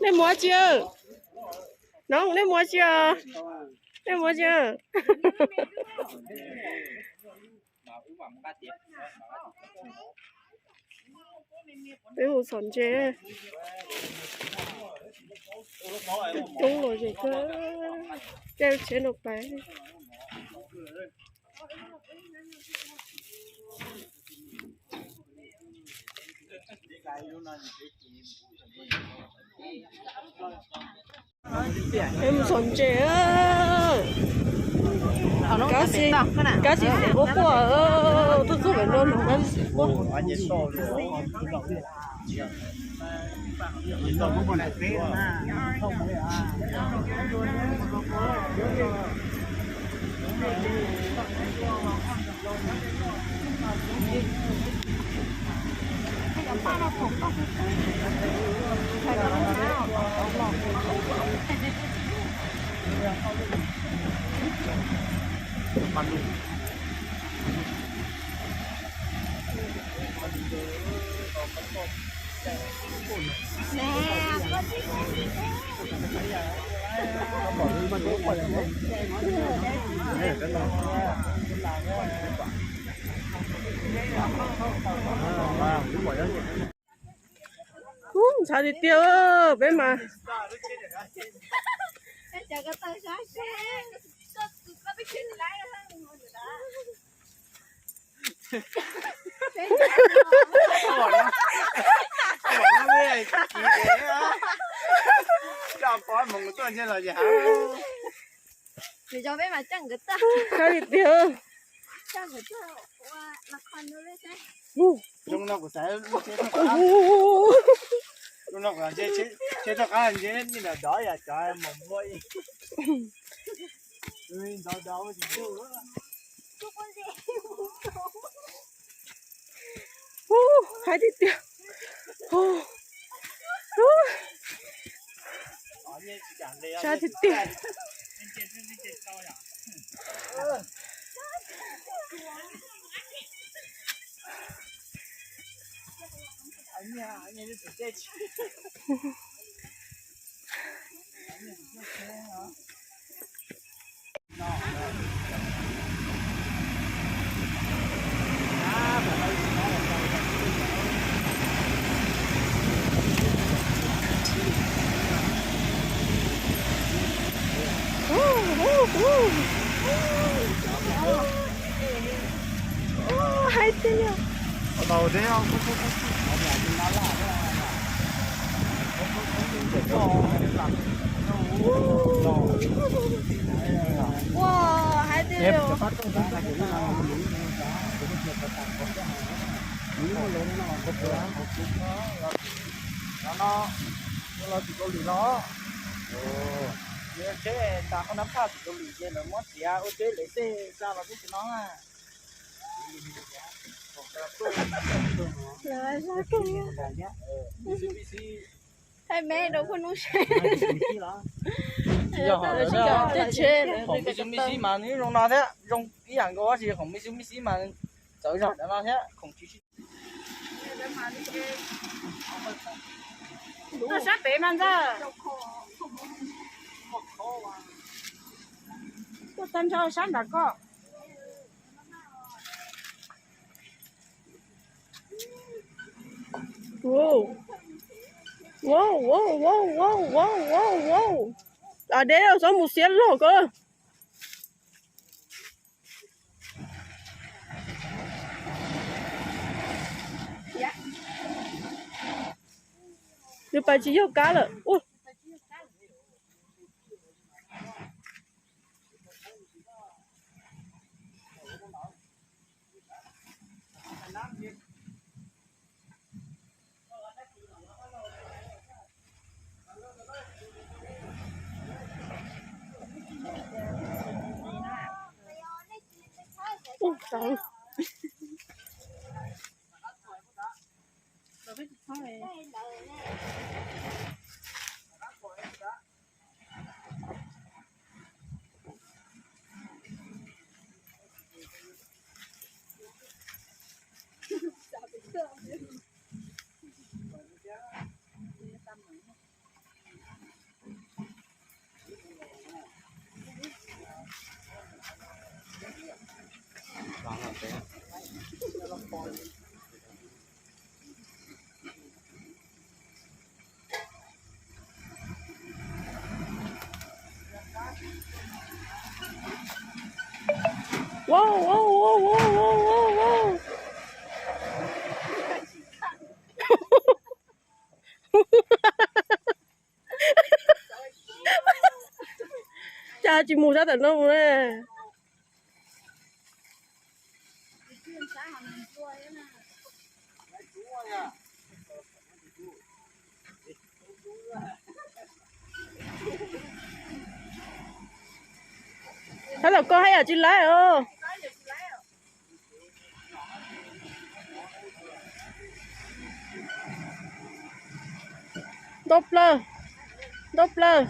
Nej mus tsi? No, nej mus tsi? Nej mus tsi? Peb mus txhom ntses. Coob los ces caij tsheb no pais. Peb mus txhom ntses. Kab xis, kab xis tes quaj quaj, tuaj txog pem no nws kab xis quaj. Ub, ntxhab tiag tiag, peb mas. Nws cov peb mas coj nkawd tag. Ntxhab tiag tiag. Zoo no kuv xav, zoo no kuv xav tsheb rov qab ntse, nws dov dov yam cov mos npua ib, dov dov ua tsis tug. Ub, haib tiag tiag. Ub, sab tiag tiag. Haib tiag tiag. Ua, haib tiag tiag. Ua los tim Kaus Lim los, yog tsheb tas qhov nab phaj tim Kaus Lim ces lawv muab txiav ua tsheb lawv tej xa los teb chaws no na. Thaij me rau phooj ywg saib. Khoom me xub me xib mas nws zoo no thiab, zoo ib yam nkaus, tab sis khoom me xub me xib mas txawv zog cov no thiab, khoom tsis sib. Tuaj sab pem mas ntxawg. Tuaj tag nrho sab nram koj. Wow, wow, wow, wow, wow, wow. Deb, txhob mus xiab log ko. Nws pais tsis yog kab lawm. Wow, wow, wow, wow, wow, wow. Cas tsis mus sab tom no mus na. Sab tom koj haj yam tsis laib os. Ntaub plawg, ntaub plawg.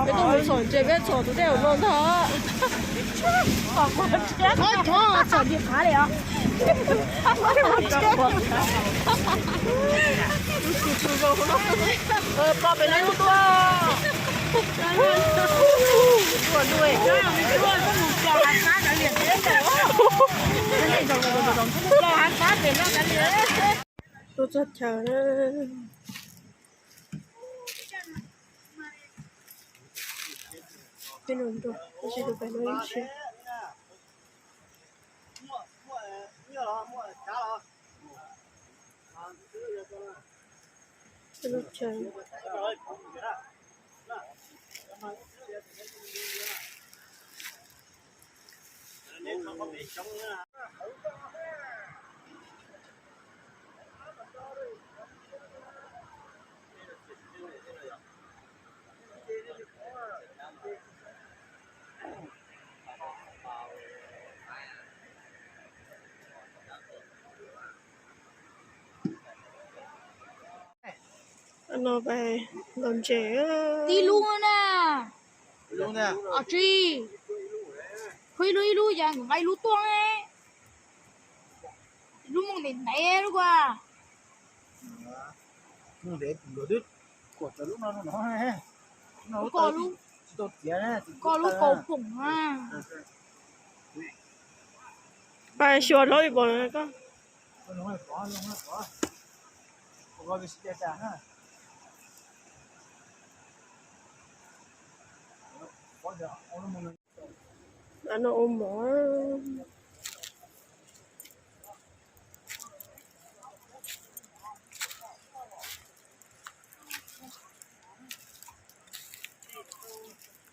Peb tuaj mus txhom ntses, peb txhom tus dej hauv no ntag. Txhom ntses qab li os. Pog pem no tuaj. Tuaj txog chaw na. Peb nus nrog, tab sis tus pem no ib tshia. Lub chaw. No pais ntaus ntses. Tib lub na. Os tsi, khuv ib lub ib lub, yog nqa ib lub tuaj ne. Lub muaj ntev ntev lub kua. Koj lub kaus phoom na. Pais xyuas dlhau li pom koj. Ua no ua mov.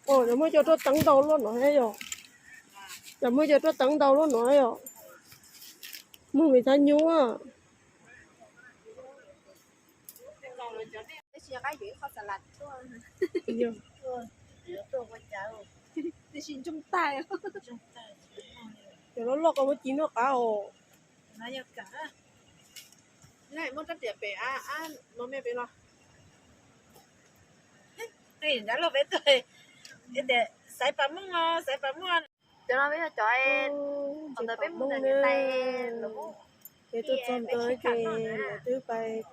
Cov muaj cov roj teev ntau luaj no thiab yom. Cov muaj cov roj teev ntau luaj no yom. Muag me thab nyub. Cov loj loj koj muab ci noj qab os. Muab rab riam pem no me pem los. Nrad loj peb tuaj tias xaiv pas muj os, xaiv pas muj. Cov no peb yog cov ntawd peb mus ntawm niam tais lawv, peb tuaj txog ntawd ces lawv twb pais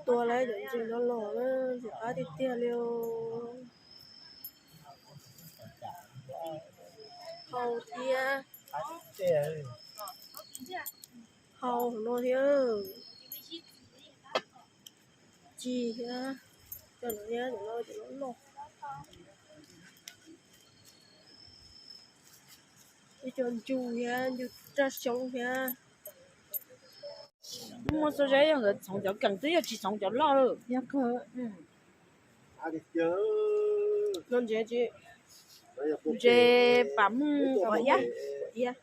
tua lawv cov ntses no los na, ntxim qab tiag tiag li. Hau thiab, hau no thiab, ci thiab, cov no thiab, cov no cov loj loj. Ib co ncu thiab, ncu raj xyoob thiab. Muaj txhua zaj yog nkawd txhoov cov keem xwb, yog tsis txhoov cov loj lawm. Yog kawg. Ntses, ntses pas muj ua iab, iab,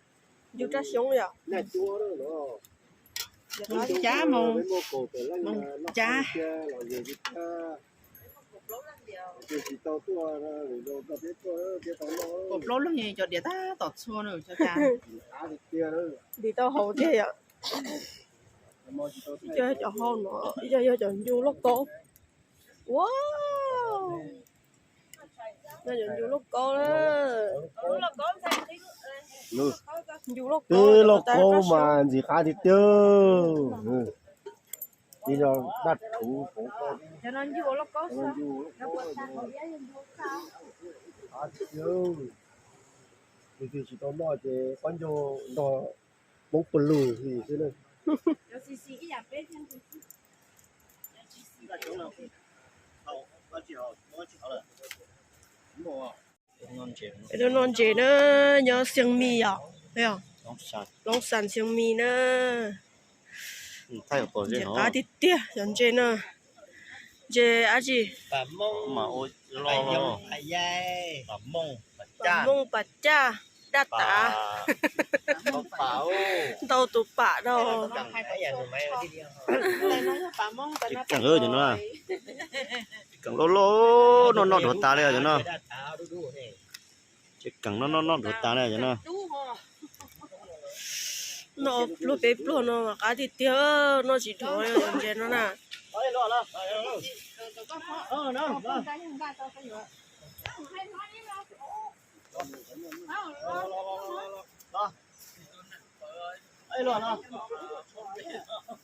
ncu raj xyoob yom. Cab mus, mus cab. Kaum plaub leeg cov diav tab tom txhua na, cov cas. Ntim tau haus tiag yom. Ib co yog cov hau no, ib co yog cov ncu loj kaub. Ua, yog cov ncu loj kaub na. Twb lauj kaub mas ntxim qab tiag tiag. Ib zog daj rhuv. Leej twg tsis tau noj ces qaub ncaug nrog Hmoob pw lug li xwb na. Peb tuaj noj ntses na, nyob Xiav Mis yom, Loob Xas Xiav Mis na. Ntxim qab tiag tiag cov ntses no. Ntses dab tsi? Pam mooj, pam caj, daj tav, ntau tus pam dhau. Tsev keem cov no, tsev keem loj loj, noj noj dhuav tas li cov no. Tsev keem noj noj noj dhuav tas li cov no. Noj pluag peb pluag no mas qab tiag tiag, noj tsis dhau li cov ntses no na.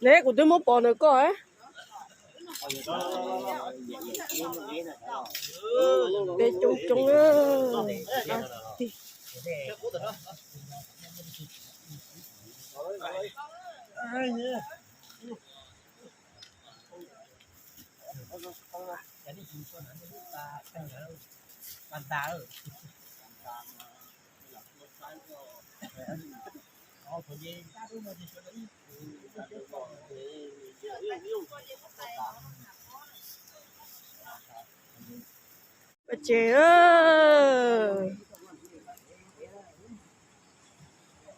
Ne kuv twb muab pov ntawm koj. Peb coob coob. Pais tsev,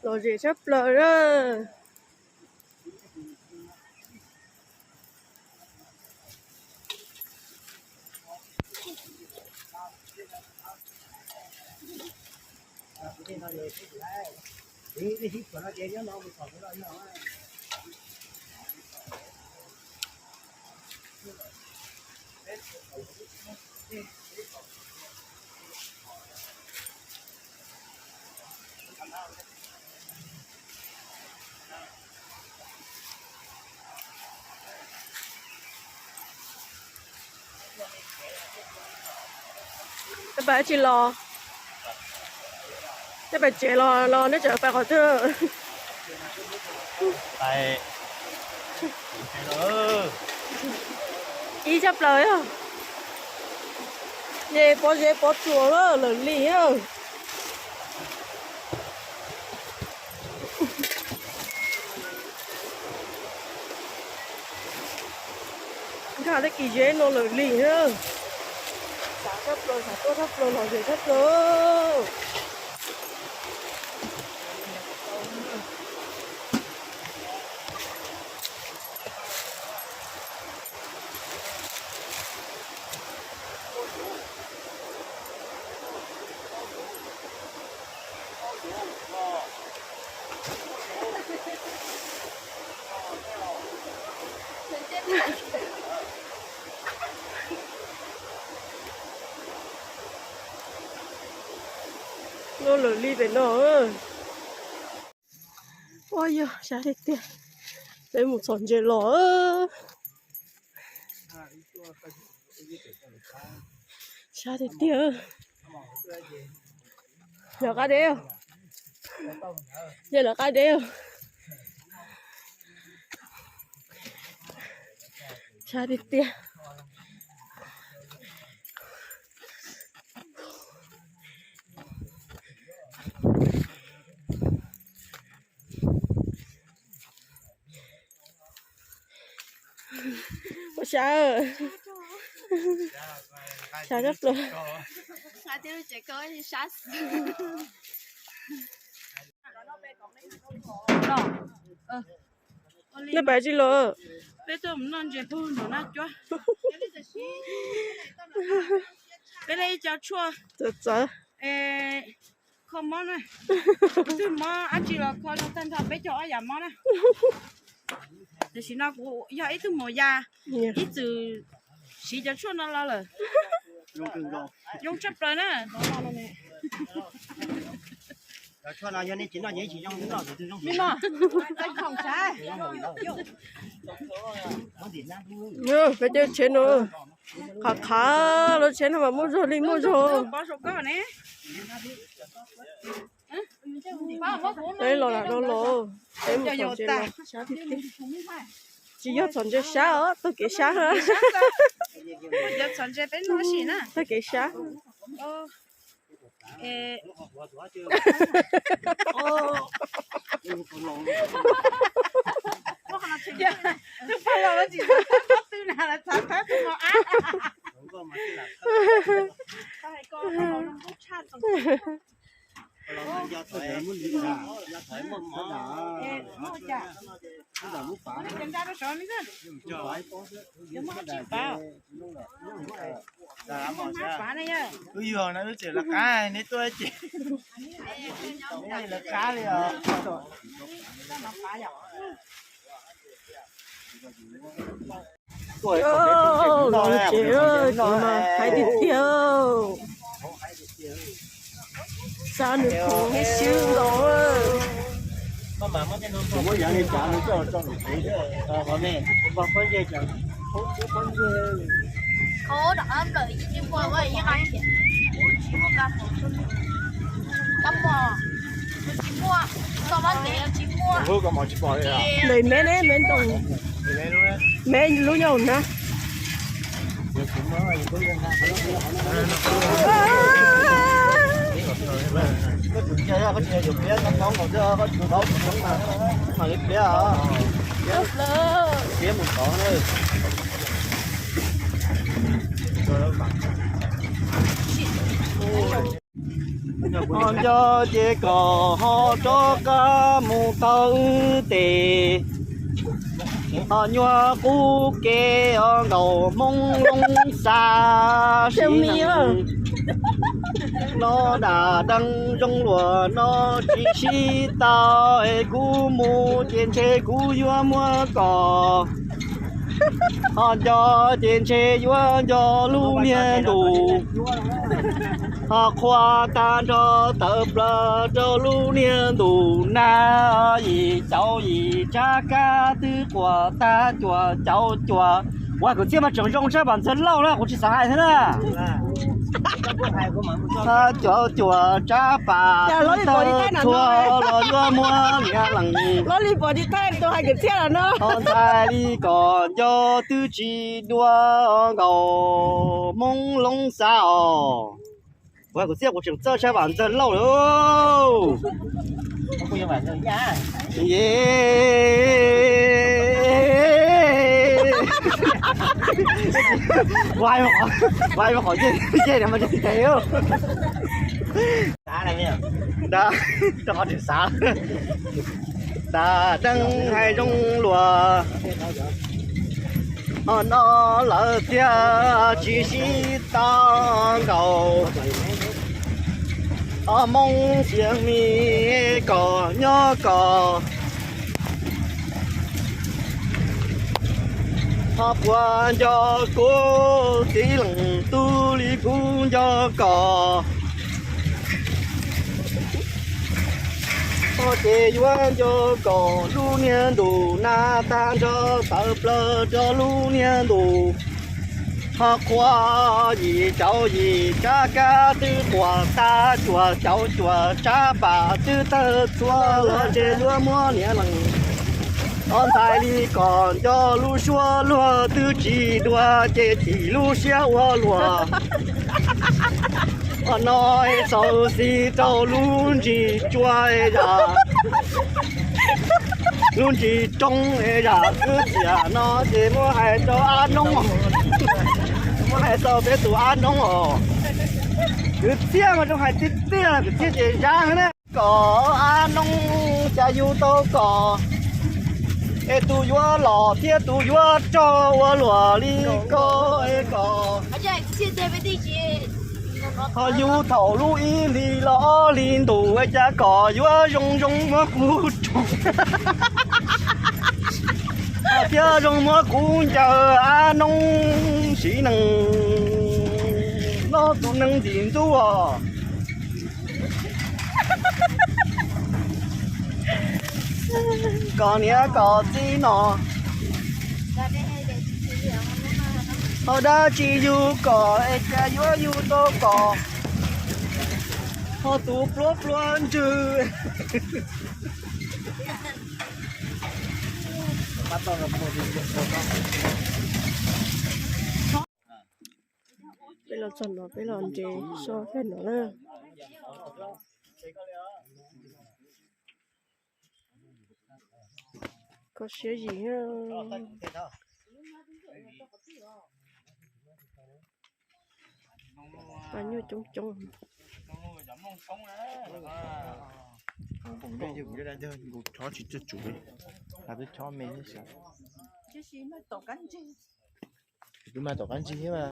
lom zem tshaj plaws na. Neb pais tsi los? Neb pais tsev los los neb tseem pais qhov twg? Ib tshaj plaws, ces pob zeb pob tsuas lawm li. Nkag tej kis zeb no lawm li. Xav tshaj plaws, xav tuaj tshaj plaws, lom zem tshaj plaws. Loj lawm li pem no. Ua yog sab tiag tiag, peb mus txhom ntses los. Sab tiag tiag. Lawv qab deb, yog lawv qab deb. Sab tiag tiag. Ua sab, sab tshaj plaws. Nej pais tsi los? Peb tuaj mus noj ntses puag nram Naj Cuab. Peb li ib co tshuaj txawv txawv, kho mob na. Twg mob dab tsi los kho rau tag nrho peb cog ob yam mob na. Tam sim no kuv yog ib tug maum yas, ib txwm siv cov tshuaj no los lawm. Zoo tshaj plaws na. Peb caij tsheb no, qhov qhav lub tsheb no mas muaj zog li muaj zog. Peb los lam rau los, peb mus tom tsev los sab tiag tiag. Tsis yog txhom ntse sab os, taug kev sab. Taug kev sab. Twb yog no wb tseem lawv qab neb tuaj ces, neb lawv qab li os. Los tsev, tsev mas hais tiag tiag. Xa nws khoom ib xwb nkaus. Ntawm me ne, me ntoo, me lub nyob hauv na. Ho nco ces kom ho rov qab mus taug wb tes. Ho nyuag qub kev os nkaus Hmoob Loob Xas siv neeg. No dam deev zoo luag no tsis sib tau es kuv mus ces ntshe kuv yuav muab kom. Ho nco ces ntshe yuav nco lub niag ntus. Ho qhua tag nrho tawm plaws rau lub niag ntus nag. Yim caum yim tsab kab twb quas tag cuam caum cuam. Ua kwv txhiaj mas tseem zoo tshaj Vam Ntxawg Lauj na, kuv tsis xav hais thiab na. Tag cuam cuam tsab pam twb tawg txhua los yuav muab niam lees. Ho ntxhais li kom nco twb tsis dua nkaus Hmoob Loob Xas os. Ua kwv txhiaj kuv tseem txawj tshaj Vam Ntxawg Lauj lawm. Ye, ua qhov yeej mas tsis tes. Nrog qhov tseem xav. Dam deev hais zoo luag. Ho no lawv thiaj tsis sib tau nkaus. Ho Hmoob Xiav Mis kom nyob kom. Ho puas nco kuv txiv leej tug li kuv nco kom. Ho ces yuav nco kom lub niag ntus nag tag nrho tawm plaws rau lub niag ntus. Ho qhua yim caum yim tsab kab twb quas tag cuam caum cuam tsab pam twb tawg txhua los ntshe yuav muab niam lees. Ob ntxhais li kom nco lub suab luag twb tsis dua ces chim lub siab ua luaj. Ho no xaus xis rau lub ntsis tsua zam, lub ntsis roob zam kwv txhiaj no ces muab hais rau ab noob, muab hais tau peb tus ab noob os. Kwv txhiaj mas zoo hais tiag tiag, kwv txhiaj ces zab na. Kom ab noob cas yus tau kom, es tus yuav los thiab tus yuav rog ua luaj li ko es kom. Ho yus thaum lub ib hlis los ob hlis ntus cas kom yuav zoo zoo muab kuv rog, thiab zoo muab kuv ncaws ab noob siv neeg, no tus neeg ntxim ntxub os. Kom niam kom txiv no, ho dab tsi yug kom es cas yuav yug tau kom, ho tus pluav pluav ntswg. Peb los txog no peb los nres so peb no na. Kho siab yim. Paj nyuj coob coob. Kuv chob tsis tsuj tsum li, kuv chob me thiab xav. Kuv mas tom qab ntsig thiab mas.